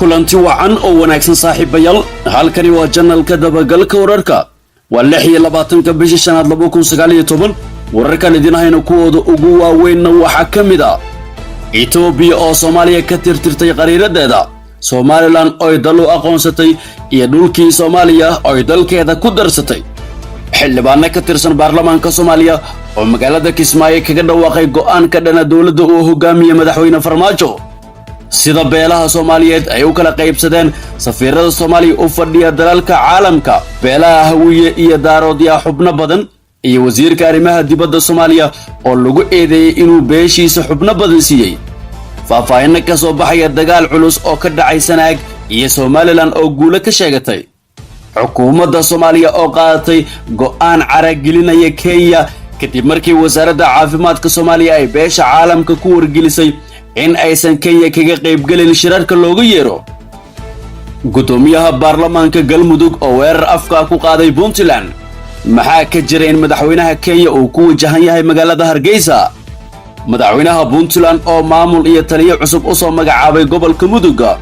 Kulanti wacan oo wanaagsan, saaxiibayaal. Halkani waa channelka Dabagalka Wararka. Waa 26-ka bisha shanaad 2019. Wararkan idin hayno kuwooda ugu waaweynna waxaa ka mid ah: Itoobiya oo Soomaaliya ka tirtirtay qariiradeeda, Somaliland oy dal u aqoonsatay iyo dhulkii Soomaaliya oy dalkeeda ku darsatay, xildhibaano ka tirsan baarlamaanka Soomaaliya oo magaalada Kismaayo kaga dhawaaqay go'aan ka dhana dowladda uu hogaamiye Madaxweyne Farmaajo, sida beelaha Soomaaliyeed ay u kala qaybsadeen safiirada Soomaaliya u fadhiya dalalka caalamka, beelaha Hawiye iyo Daaroodyaa xubno badan, iyo wasiirka arrimaha dibadda Soomaaliya oo lagu eedeeyey inuu beeshiisa xubno badan siiyey, faahfaahinno ka soo baxaya dagaal culus oo ka dhacay Sanaag iyo Somaliland oo guulo ka sheegatay, xukuumadda Soomaaliya oo qaadatay go'aan caragelinaya Kenya kadib markii wasaaradda caafimaadka Soomaaliya ay beesha caalamka ku wargelisay in aysan Kenya kaga qaybgelin shirarka looga yeero, guddoomiyaha baarlamaanka Galmudug oo weerar afka ku qaaday Puntland, maxaa ka jira in madaxweynaha Kenya uu ku wajahan yahay magaalada Hargeysa, madaxweynaha Puntland oo maamul iyo taliyo cusub u soo magacaabay gobolka Muduga,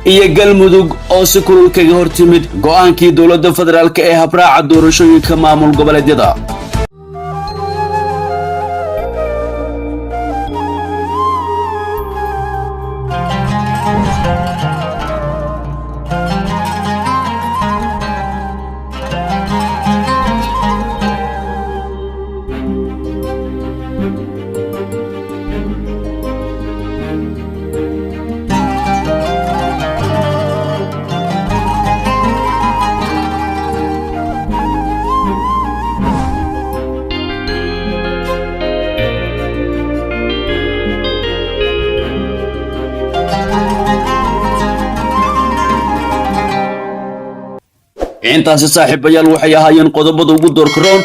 iyo Galmudug oo si kulul kaga hor timid go'aankii dowladda federaalk ee habraaca doorashooyinka maamul goboleedyada. Intaasi, saaxiibayaal, waxay ahaayeen qodobada ugu doorkaroon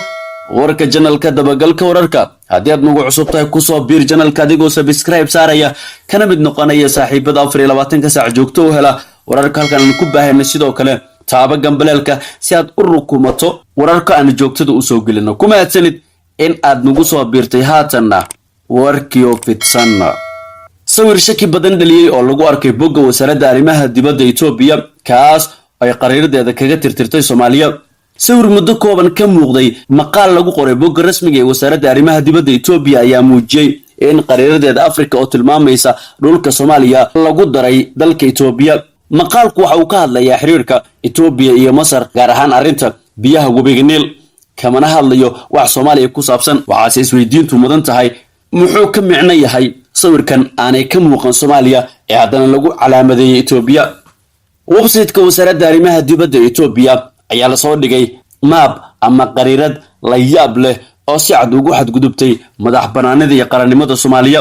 warka channelka Dabagalka Wararka. Haddii aad nagu cusub tahay, kusoo biir channelka adigoo subscribe saaraya, kana mid noqonaya saaxiibada 24-ka saac joogto u hela wararka halkan aan ku baahayna. Sidoo kale taaba gambaleelka si aad u rukumato wararka aan joogtada usoo gelino. Ku mahadsanid in aad nagu soo biirtay. Haatanna warkiyo fidsan. Sawir shaki badan dhaliyey oo lagu arkay bogga wasaaradda arrimaha dibadda Itoobiya, kaas ay qariiradeeda kaga tirtirtay Soomaaliya. Sawir muddo kooban ka muuqday maqaal lagu qoray bogga rasmiga ee wasaaradda arrimaha dibadda Itoobiya ayaa muujiyey in qariiradeeda Afrika oo tilmaamaysa dhulka Soomaaliya lagu daray dalka Itoobiya. Maqaalku waxa uu ka hadlayaa xiriirka Itoobiya iyo Masar, gaar ahaan arrinta biyaha webiga Niil, kamana hadlayo wax Soomaaliya ku saabsan. Waxaase isweydiintu mudan tahay, muxuu ka micno yahay sawirkan aanay ka muuqan Soomaaliya ee haddana lagu calaamadeeyey Itoobiya? Website-ka wasaaradda arrimaha dibadda Itoobiya ayaa lasoo dhigay map ama qariirad la yaab leh oo si cad ugu xadgudubtay madax banaanida iyo qarannimada Soomaaliya.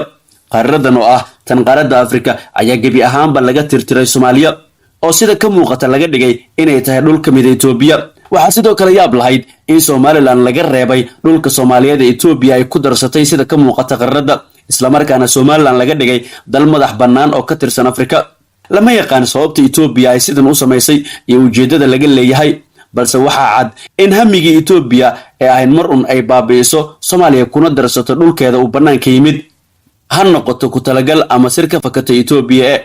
Qariiradan oo ah tan qaaradda Afrika ayaa gebi ahaanba laga tirtiray Soomaaliya, oo sida ka muuqata laga dhigay inay tahay dhul ka mida Itoobiya. Waxaa sidoo kale yaab lahayd in Somaliland laga reebay dhulka Soomaaliyeed ee Itoobiya ay ku darsatay, sida ka muuqata qariirada, islamarkaana Somaliland laga dhigay dal madax bannaan oo ka tirsan Afrika. Lama yaqaan sababta Itoobiya ay sidan u samaysay iyo ujeeddada laga leeyahay, balse waxaa cad in hamigii Itoobiya ee ahayd mar un ay baabi'iso Soomaaliya kuna darsato dhulkeeda uu bannaanka yimid, ha noqoto ku talagal ama sir ka fakatay Itoobiya. E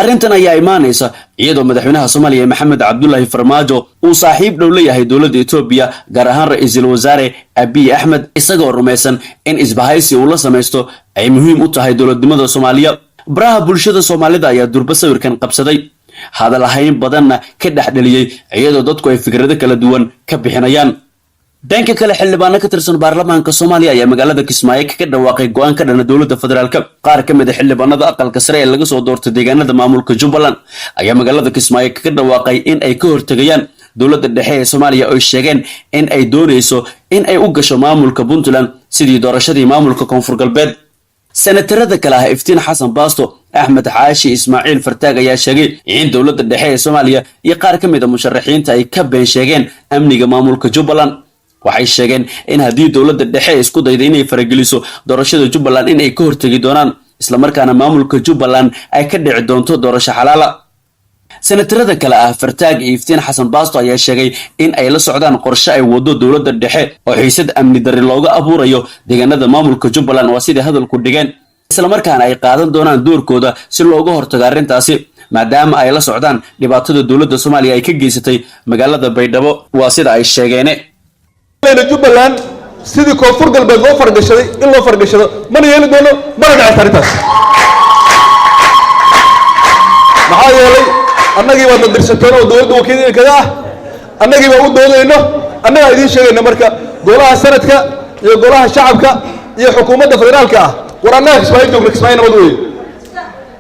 arrintan ayaa imaanaysa iyadoo madaxweynaha Soomaaliya Maxamed Cabdulaahi Farmaajo uu saaxiib dhow la yahay dowladda Itoobiya, gaar ahaan ra-iisul wasaare Abiy Axmed, isagoo rumaysan in isbahaysi uu la samaysto ay muhiim u tahay dowladnimada Soomaaliya. Baraha bulshada Soomaalida ayaa durba sawirkan qabsaday, hadal ahayn badanna ka dhex dheliyey, iyadoo dadku ay fikrado kala duwan ka bixinayaan. Dhanka kale, xildhibaano ka tirsan baarlamaanka Soomaaliya ayaa magaalada Kismaayo kaga dhawaaqay go'aan ka dhana dowladda federaalka. Qaar ka mid a xildhibaanada aqalka sare ee laga soo doortay deegaanada maamulka Jubbaland ayaa magaalada Kismaayo kaga dhawaaqay in ay ka hortegayaan dowladda dhexe ee Soomaaliya, oy sheegeen in ay doonayso in ay u gasho maamulka Puntland sidii doorashadii maamulka Koonfur Galbeed. Senatarada kale ah Iftiin Xasan Baasto, Axmed Xaashi Ismaaciil Fartaag ayaa sheegay in dowladda dhexe ee Soomaaliya iyo qaar ka mid a musharaxiinta ay ka been sheegeen amniga maamulka Jubbaland. Waxay sheegeen in haddii dowladda dhexe isku dayda inay farageliso doorashada Jubbaland in ay ka hortegi doonaan, islamarkaana maamulka Jubbaland ay ka dhici doonto doorasho xalaala. Senatarada kale ah Fartaag iyo Iftiin Xasan Baasto ayaa sheegay in ay la socdaan qorshe ay wado dowladda dhexe oo xiisad amni darri looga abuurayo deegaanada maamulka Jubbaland, waa siday hadalku dhigeen, islamarkaana ay qaadan doonaan doorkooda si looga hortago arrintaasi. maadaama ay la socdaan dhibaatada dowladda Soomaaliya ay ka geysatay magaalada Baydhabo, waa sida ay sheegeene. Jubbaland sidii Koonfur Galbeed loo fargashaday in loo fargashado mana yeeli doono, mana dhacaysa arrintaas. Maxaa yeelay, annagii baad na dirsateen oo dowladda wakiil idinkaga ah, annagii baa u doodayno, annagaa idiin sheegayna. Marka golaha sanadka iyo golaha shacabka iyo xukuumadda federaalka ah, war annaga Kismaayo joogna, Kismaayo nabad weeye.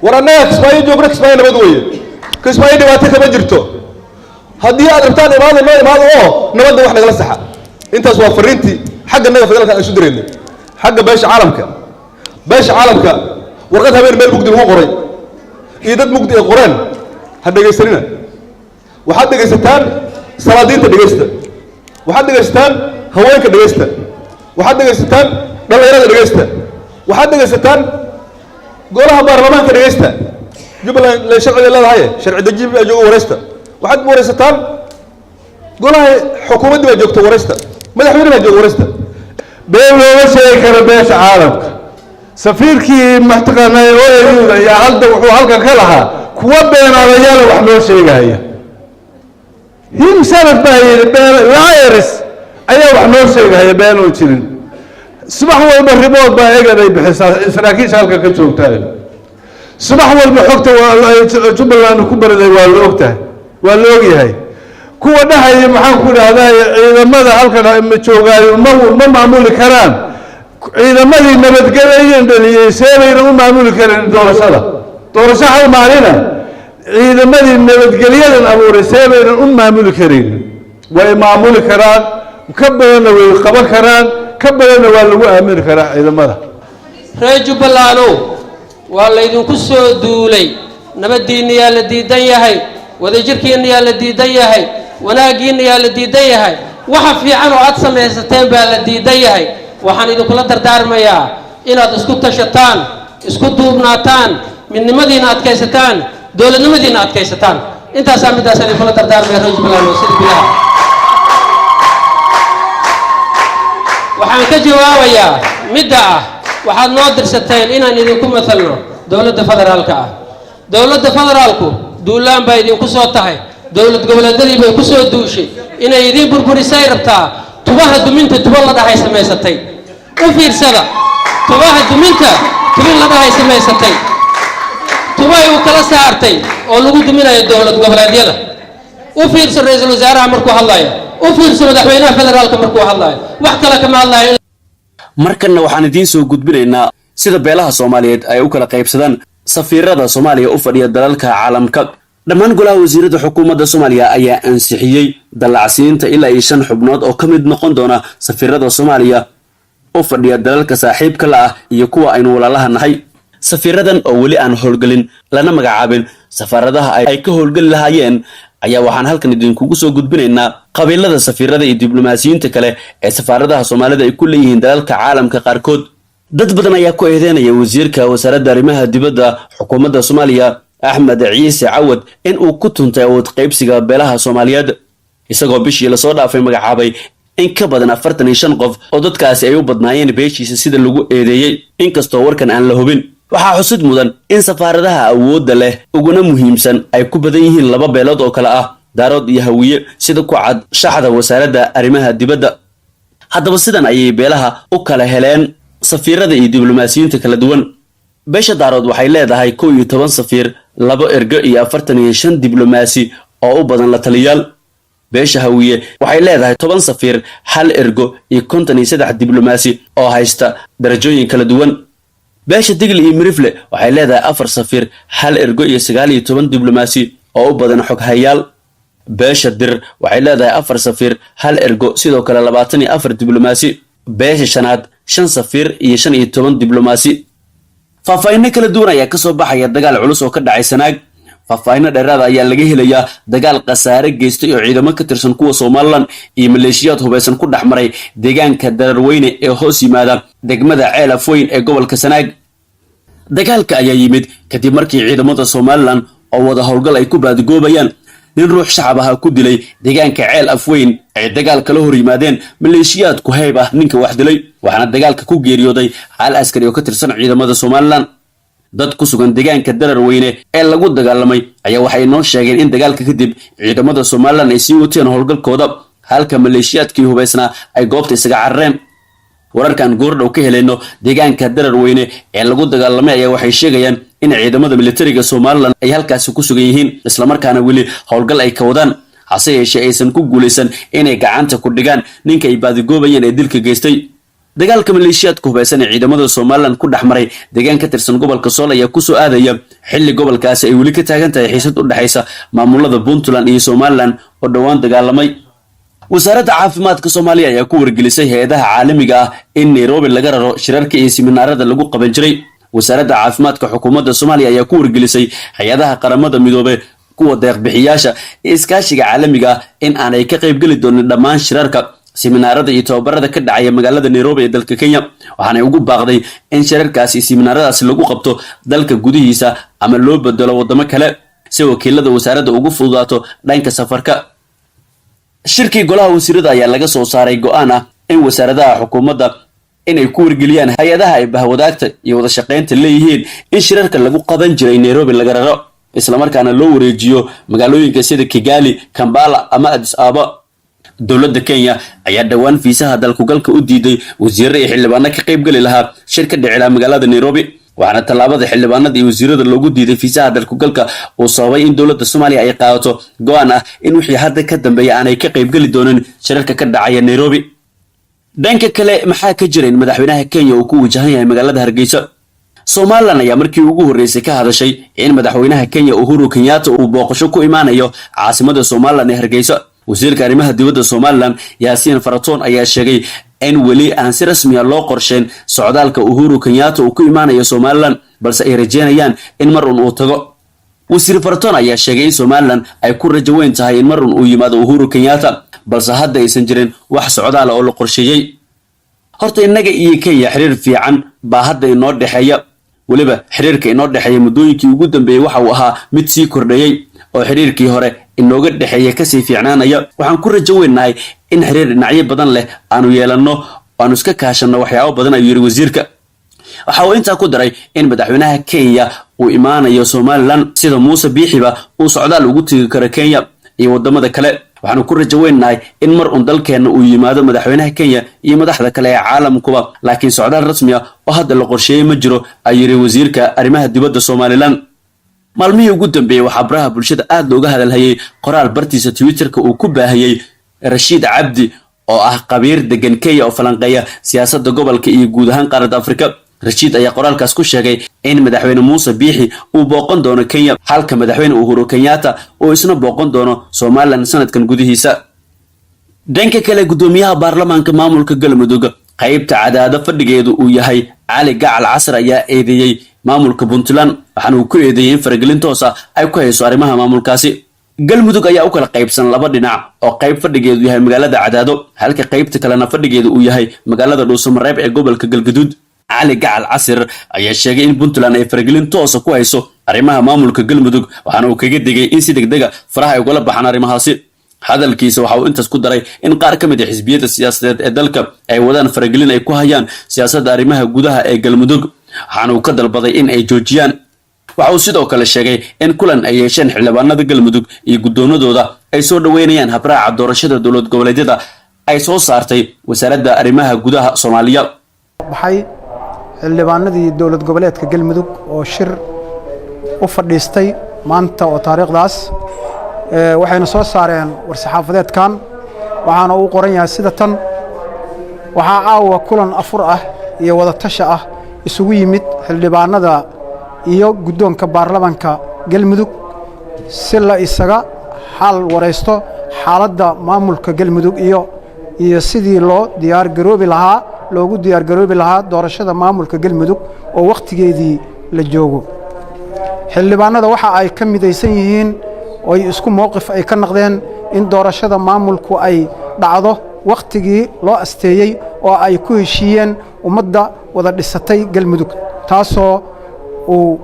War annaga Kismaayo joogna, Kismaayo nabad weeye. Kismaayo dhibaato kama jirto. Haddii aad rabtaan, imaado, noo imaado oo nabadda wax nagala saxa. Intaas waa fariintii xagga naga federaalka aan isu diraynay. Xagga beesha caalamka, beesha caalamka warqad habeen meel mugdi lagu qoray iyo dad mugdi ay qoreen ha dhegaysanina. Waxaad dhegaysataan salaadiinta, dhegaysta. Waxaad dhegaysataan haweenka, dhegaysta. Waxaad dhegaysataan dhallinyarada, dhegaysta. Waxaad dhegaysataan golaha baarlamaanka, dhegaysta. Jubbaland le sharciga leedahay, sharci deji baa jooga, waraysta. Waxaad waraysataan golaha xukuumaddii baa joogta, waraysta. Madaxweyne baa jooga, waraysta. Been looma sheegi karo beesha caalamka. Safiirkii mataqaanaa OAU-da ayaa hadda wuxuu halkan ka lahaa kuwa beenaalayaala wax noo sheegaya. Himself baa yidhi been liars ayaa wax noo sheegahaya, been oo jirin. Subax walba report baa egan ay bixisaa saraakiisha halkan ka joogtaay. Subax walba xogta Jubbaland ku bariday waa la ogtahay, waa la ogyahay. Kuwa dhahaya, maxaan ku idhahdaa, ciidamada halkan joogaayo ma maamuli karaan, ciidamadii nabadgelyayan dhaliyey seebayna u maamuli karin doorashada? Doorasho hal maalina ciidamadii nabadgelyadan abuuray seebaynan u maamuli karin? Way maamuli karaan, ka badanna way qaban karaan, ka badanna waa lagu aamini karaa ciidamada. Reer Jubbalandow, waa laydinku soo duulay. Nabaddiinna yaa la diidan yahay, wadajirkiinna yaa la diidan yahay, wanaaggiinna yaa la diidan yahay, waxa fiican oo aad samaysateen baa la diidan yahay. Waxaan idinkula dardaarmayaa inaad isku tashataan, isku duubnaataan, midnimadiina adkaysataan, dowladnimadiina adkaysataan. Intaasaa middaasaan idinkula dardaarmaya, reer Jubbaland. Sida bilaha waxaan ka jawaabayaa midda ah waxaad noo dirsateen inaan idinku matalno dowladda federaalka ah. Dowladda federaalku duulaan baa idinku soo tahay. Dowlad goboleedyadii bay ku soo duushay, inay idiin burburisay rabtaa. Tubaha duminta tuba la dhahay samaysatay, u fiirsada. Tubaha duminta tubin la dhahay samaysatay, tubay u kala saartay oo lagu duminayo dowlad goboleedyada. U fiirso ra-iisul wasaaraha markuu hadlayo, u fiirso madaxweynaha federaalka markuu hadlayo, wax kale kama hadlayo. Markanna waxaan idiin soo gudbinaynaa sida beelaha Soomaaliyeed ay u kala qaybsadaan safiirada Soomaaliya u fadhiya dalalka caalamka. Dhammaan golaha wasiirada xukuumadda Soomaaliya ayaa ansixiyey dallacsiinta ilaa iyo shan xubnood oo ka mid noqon doona safiirada Soomaaliya u fadhiya dalalka saaxiibka la ah iyo kuwa aynu walaalaha nahay. Safiiradan oo weli aan howlgelin lana magacaabin safaaradaha ay ka howlgeli lahaayeen ayaa waxaan halkan idinkugu soo gudbinaynaa qabiilada safiirada iyo diblomaasiyiinta kale ee safaaradaha Soomaalida ay ku leeyihiin dalalka caalamka qaarkood. Dad badan ayaa ku eedeynaya wasiirka wasaaradda arrimaha dibadda xukuumadda Soomaaliya, Axmed Ciise Cawad, in uu ku tuntay awood qaybsiga beelaha Soomaaliyeed, isagoo bishii lasoo dhaafay magacaabay in ka badan 45 qof oo dadkaasi ay u badnaayeen beeshiisa, sida lagu eedeeyey, inkastoo warkan aan la hubin. Waxaa xusid mudan in safaaradaha awoodda leh uguna muhiimsan ay ku badan yihiin laba beelood oo kale ah Daarood iyo Hawiye, sida ku cad shaxda wasaaradda arrimaha dibadda. Haddaba sidan ayay beelaha u kala heleen safiirada iyo diblomaasiyiinta kala duwan. Beesha Daarood waxay leedahay 11 safiir, labo ergo iyo 45 diblomaasi oo u badan la taliyaal. Beesha Hawiye waxay leedahay 10 safiir, hal ergo iyo 53 diblomaasi oo haysta darajooyin kala duwan. Beesha Digli iyo Mirifle waxay leedahay afar safiir, hal ergo iyo 19 diblomaasi oo u badan xoghayaal. Beesha Dir waxay leedahay afar safiir, hal ergo, sidoo kale 24 diblomaasi. Beesha shanaad shan safiir iyo 15 diblomaasi. Faahfaahinno kala duwan ayaa kasoo baxaya dagaal culus oo ka dhacay Sanaag. Faahfaahinno dheeraada ayaa laga helayaa dagaal khasaare geystay oo ciidamo ka tirsan kuwa Somaliland iyo maleeshiyaad hubaysan ku dhex maray deegaanka Dararweyne ee hoos yimaada degmada Ceel Afweyn ee gobolka Sanaag. Dagaalka ayaa yimid kadib markii ciidamada Somaliland oo wada howlgal ay ku baadigoobayaan nin ruux shacab ah ku dilay deegaanka Ceel Afweyn ay dagaal kala hor yimaadeen maleeshiyaad ku hayb ah ninka wax dilay, waxaana dagaalka ku geeriyooday hal askari oo ka tirsan ciidamada Somaliland. Dad ku sugan deegaanka Dararweyne ee lagu dagaalamay ayaa waxay noo sheegeen in dagaalka kadib ciidamada Somalilan ay sii wateen howlgalkooda, halka maleeshiyaadkii hubaysnaa ay goobta isaga carareen. Wararkan goordhow ka helayno deegaanka Dararweyne ee lagu dagaalamay ayaa waxay sheegayaan in ciidamada militariga Somalilan ay halkaasi ku sugan yihiin, islamarkaana weli howlgal ay ka wadaan, hase yeeshee aysan ku guulaysan inay gacanta ku dhigaan ninka ay baadigoobayeen ee dilka geystay. Dagaalka maleeshiyaadka hubaysan ee ciidamada Somalilan ku dhex maray deegaan ka tirsan gobolka Sool ayaa kusoo aadaya xilli gobolkaasi ay weli ka taagan tahay xiisad u dhexaysa maamulada Puntland iyo Somalilan oo dhowaan dagaalamay. Wasaaradda caafimaadka Soomaaliya ayaa ku wargelisay hay-adaha caalamiga ah in Nairobi laga raro shirarka iyo siminaarada lagu qaban jiray. Wasaaradda caafimaadka xukuumadda Soomaaliya ayaa ku wargelisay hay-adaha Qaramada Midoobe, kuwa deeqbixiyaasha iyo iskaashiga caalamiga ah in aanay ka qaybgeli doonin dhammaan shirarka, siminaarada iyo tababarada ka dhacaya magaalada Nairobi ee dalka Kenya. Waxaanay ugu baaqday in shirarkaasi iyo siminaaradaasi lagu qabto dalka gudihiisa ama loo bedelo waddamo kale, si wakiilada wasaaradda ugu fududaato dhanka safarka. Shirkii golaha wasiirada ayaa laga soo saaray go-aan ah in wasaaradaha xukuumadda inay ku wargeliyaan hay-adaha ay bahwadaagta iyo wada shaqaynta leeyihiin in shirarka lagu qaban jiray Nairobi laga raro, islamarkaana loo wareejiyo magaalooyinka sida Kigali, Kambala ama Addis Ababa. Dowladda Kenya ayaa dhowaan fiisaha dalkugalka u diiday wasiirro iyo xildhibaano ka qaybgeli lahaa shir ka dhici lahaa magaalada Nairobi, waxaana tallaabada xildhibaanada iyo wasiirada loogu diiday fiisaha dalkugalka uu sababay in dowladda Soomaaliya ay qaadato go-aan ah in wixii hadda ka dambeeya aanay ka qaybgeli doonin shirarka ka dhacaya Nairobi. Dhanka kale, maxaa ka jira in madaxweynaha Kenya uu ku wajahan yahay magaalada Hargeysa? Somalilan ayaa markii ugu horreysay ka hadashay in madaxweynaha Kenya Uhuru Kenyatta uu booqasho ku imaanayo caasimada Somalilan ee Hargeysa. Wasiirka arrimaha dibadda Somalilan Yaasiin Faratoon ayaa sheegay in weli aan si rasmiya loo qorsheyn socdaalka Uhuru Kenyatta uu ku imaanayo Somalilan, balse ay rajeynayaan in mar un uu tago. Wasiir Faratoon ayaa sheegay in Somalilan ay ku rajo weyn tahay in mar un uu yimaado Uhuru Kenyatta, balse hadda aysan jirin wax socdaala oo la qorsheeyey. Horta innaga iyo Kenya xiriir fiican baa hadda inoo dhexeeya. Weliba xiriirka inoo dhexeeya muddooyinkii ugu dambeeyey waxa uu ahaa mid sii kordhayey oo xiriirkii hore inooga dhexeeya kasii fiicnaanaya. Waxaan ku rajo weynahay in xiriir dhinacyo badan leh aanu yeelanno, aanu iska kaashanno waxyaabo badan, ayuu yidhi wasiirka. Waxa uu intaa ku daray in madaxweynaha Kenya uu imaanayo Somalilan sida Muuse Biixiba uu socdaal ugu tegi karo Kenya iyo wadamada kale. Waxaanu ku rajo weynahay in mar un dalkeenna uu yimaado madaxweynaha Kenya iyo madaxda kale ee caalamkuba, laakiin socdaal rasmi ah oo hadda la qorsheeyey ma jiro, ayuu yidhi wasiirka arrimaha dibadda Somalilan. Maalmihii ugu dambeeyey waxaa baraha bulshada aad looga hadalhayay qoraal bartiisa Twitterka uu ku baahiyey Rashiid Cabdi oo ah khabiir degan Kenya oo falanqeeya siyaasadda gobolka iyo guud ahaan qaaradda Afrika. Rashiid ayaa qoraalkaas ku sheegay in madaxweyne Muuse Biixi uu booqan doono Kenya, halka madaxweyne Uhuru Kenyatta uu isna booqan doono Somalilan sanadkan gudihiisa. Dhanka kale, guddoomiyaha baarlamaanka maamulka Galmudug qaybta Cadaado fadhigeedu uu yahay Cali Gacal Casar ayaa eedeeyey maamulka Puntland, waxaana uu ku eedeeyey in faragelin toos ah ay ku hayso arrimaha maamulkaasi. Galmudug ayaa u kala qaybsan laba dhinac oo qayb fadhigeedu yahay magaalada Cadaado, halka qaybta kalena fadhigeedu uu yahay magaalada Dhuusamareeb ee gobolka Galgaduud. Cali Gacal Casir ayaa sheegay in Puntland ay faragelin toosa ku hayso arrimaha maamulka Galmudug, waxaana uu kaga digay in si degdega faraha ay ugala baxaan arrimahaasi. Hadalkiisa waxa uu intaas ku daray in qaar ka mid a xisbiyada siyaasadeed ee dalka ay wadaan faragelin ay ku hayaan siyaasadda arrimaha gudaha ee Galmudug, waxaana uu ka dalbaday in ay joojiyaan. Waxa uu sidoo kale sheegay in kulan ay yeesheen xildhibaanada Galmudug iyo guddoonadooda ay soo dhoweynayaan habraaca doorashada dowlad goboleedyada ay soo saartay wasaaradda arrimaha gudaha Soomaaliya. Baxay xildhibaanadii dowlad goboleedka Galmudug oo shir u fadhiistay maanta oo taariikhdaas, waxayna soo saareen war-saxaafadeedkan, waxaana uu qoran yahay sida tan: Waxaa caawa kulan afur ah iyo wadatasha ah isugu yimid xildhibaanada iyo guddoonka baarlamanka Galmudug si la isaga xaal waraysto xaaladda maamulka Galmudug iyo sidii loo diyaargaroobi lahaa, loogu diyaargaroobi lahaa doorashada maamulka Galmudug oo wakhtigeedii la joogo. Xildhibaanada waxa ay ka midaysan yihiin oy isku mowqif ay ka noqdeen in doorashada maamulku ay dhacdo wakhtigii loo asteeyey oo ay ku heshiiyeen ummadda wada dhisatay Galmudug, taasoo uu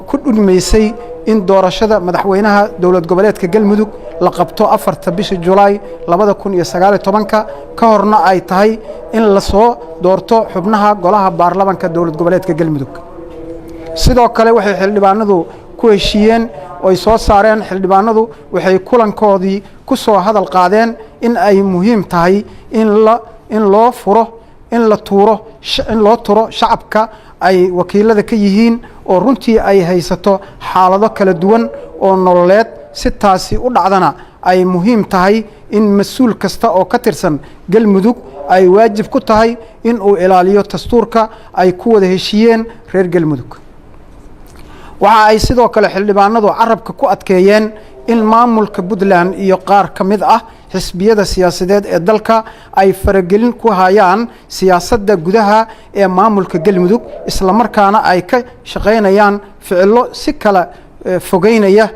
ku dhudmaysay in doorashada madaxweynaha dowlad goboleedka Galmudug la qabto 4-ta bisha Julaay 2019-ka, ka horna ay tahay in la soo doorto xubnaha golaha baarlamanka dowlad goboleedka Galmudug. Sidoo kale waxay xildhibaanadu ku heshiiyeen oy soo saareen, xildhibaanadu waxay kulankoodii ku soo hadal qaadeen in ay muhiim tahay in loo furo, in la tuuro, in loo turo shacabka ay wakiilada ka yihiin, oo runtii ay haysato xaalado kala duwan oo nololeed. Si taasi u dhacdana ay muhiim tahay in mas-uul kasta oo ka tirsan Galmudug ay waajib ku tahay in uu ilaaliyo dastuurka ay ku wada heshiiyeen reer Galmudug. Waxa ay sidoo kale xildhibaanadu carabka ku adkeeyeen in maamulka Puntland iyo qaar ka mid ah xisbiyada siyaasadeed ee dalka ay faragelin ku hayaan siyaasadda gudaha ee maamulka Galmudug, islamarkaana ay ka shaqaynayaan ficilo si kala fogeynaya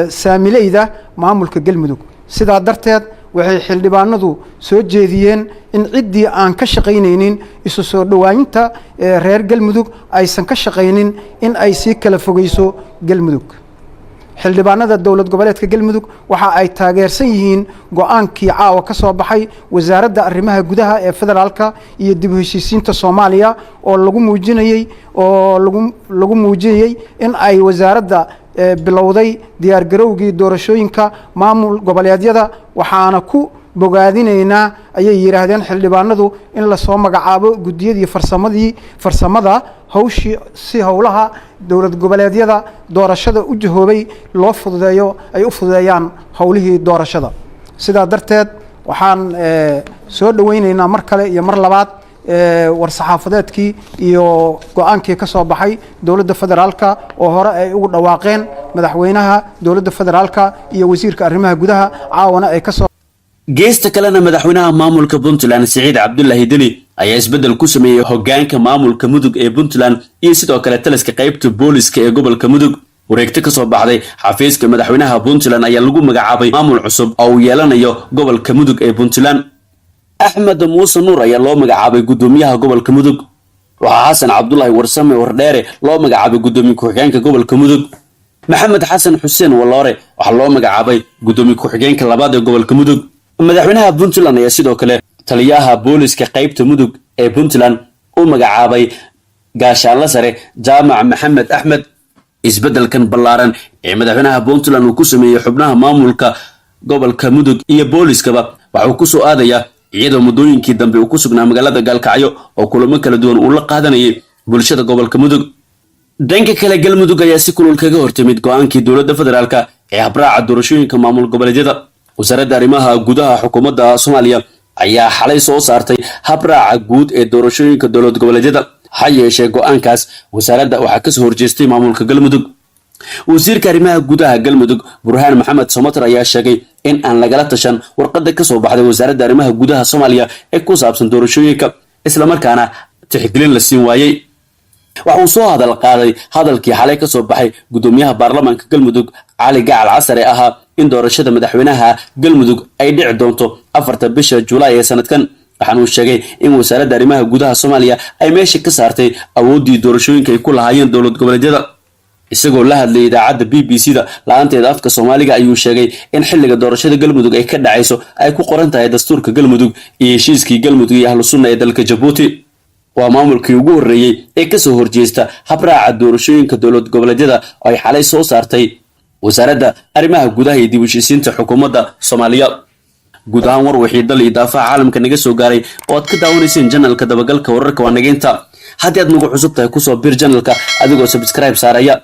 saamileyda maamulka Galmudug. Sidaa darteed waxay xildhibaanadu soo jeediyeen in ciddii aan ka shaqaynaynin isu soo dhowaaninta reer Galmudug aysan ka shaqaynin in ay sii kala fogeyso Galmudug. Xildhibaanada dowlad goboleedka Galmudug waxa ay taageersan yihiin go-aankii caawa ka soo baxay Wasaaradda Arrimaha Gudaha ee Federaalka iyo dib u heshiisiinta Soomaaliya, oo lagu muujinayey in ay wasaaradda bilowday diyaargarowgii doorashooyinka maamul goboleedyada. Waxaana ku bogaadinaynaa, ayay yidhaahdeen xildhibaanadu, in lasoo magacaabo guddiyadii farsamada hawshii, si howlaha dowlad goboleedyada doorashada u jahoobay loo fududeeyo, ay u fududeeyaan howlihii doorashada. Sidaa darteed waxaan soo dhoweyneynaa mar kale iyo mar labaad war-saxaafadeedkii iyo go-aankii ka soo baxay dowladda federaalka, oo hore ay ugu dhawaaqeen madaxweynaha dowladda federaalka iyo wasiirka arrimaha gudaha, caawana ay kasoo Geesta kalena, madaxweynaha maamulka Puntland Siciid Cabdulaahi Deni ayaa isbeddel ku sameeyey hoggaanka maamulka Mudug ee Puntland iyo sidoo kale taliska qaybta booliska ee gobolka Mudug. Wareegto kasoo baxday xafiiska madaxweynaha Puntland ayaa lagu magacaabay maamul cusub oo uu yeelanayo gobolka Mudug ee Puntland. Axmed Muuse Nuur ayaa loo magacaabay guddoomiyaha gobolka Mudug. Waxaa Xasan Cabdulaahi Warsame Wardheere loo magacaabay guddoomiye ku-xigeenka gobolka Mudug. Maxamed Xasan Xuseen Waloore waxaa loo magacaabay guddoomiye ku-xigeenka labaad ee gobolka Mudug. Madaxweynaha Puntland ayaa sidoo kale taliyaha booliska qaybta Mudug ee Puntland u magacaabay gaashaanla sare Jaamac Maxamed Axmed. Isbeddelkan ballaaran ee madaxweynaha Puntland uu ku sameeyey xubnaha maamulka gobolka Mudug iyo booliskaba waxauu kusoo aadayaa iyadoo muddooyinkii dambe uu ku sugnaa magaalada Gaalkacyo, oo kulamo kala duwan uu la qaadanayay bulshada gobolka Mudug. Dhanka kale, Galmudug ayaa si kulul kaga hortimid go-aankii dowladda federaalka ee habraaca doorashooyinka maamul goboleedyada. Wasaaradda Arrimaha Gudaha xukuumadda Soomaaliya ayaa xalay soo saartay habraaca guud ee doorashooyinka dowlad goboleedyada. Ha yeeshee, go-aankaas wasaaradda waxaa kasoo horjeestay maamulka Galmudug. Wasiirka arrimaha gudaha Galmudug Burhaan Maxamed Somatar ayaa sheegay in aan lagala tashan warqadda kasoo baxday Wasaaradda Arrimaha Gudaha Soomaaliya ee ku saabsan doorashooyinka, islamarkaana tixgelin la siin waayey. Waxa uu soo hadal qaaday hadalkii xalay kasoo baxay guddoomiyaha baarlamaanka Galmudug Cali Gacal Casar ee ahaa in doorashada madaxweynaha Galmudug ay dhici doonto 4-ta bisha Julaay ee sanadkan. Waxaana uu sheegay in Wasaaradda Arrimaha Gudaha Soomaaliya ay meesha ka saartay awooddii doorashooyinka ay ku lahaayeen dowlad goboleedyada. Isagoo la hadlayay idaacadda BBC da la-aanteeda afka Soomaaliga ayuu sheegay in xilliga doorashada Galmudug ay ka dhacayso ay ku qoran tahay dastuurka Galmudug iyo heshiiskii Galmudug iyo Ahlu Sunna ee dalka Jabuuti. Waa maamulkii ugu horreeyey ee kasoo horjeesta habraaca doorashooyinka dowlad goboleedyada oo ay xalay soo saartay Wasaaradda Arrimaha Gudaha iyo dib u heshiisiinta xukuumadda Soomaaliya. Guud ahaan, war wixii dal iyo daafaha caalamka naga soo gaaray oo aad ka daawanayseen channelka Dabagalka Wararka waa nageynta. Haddii aad nagu cusub tahay, kusoo bir channelka adigoo subscribe saaraya.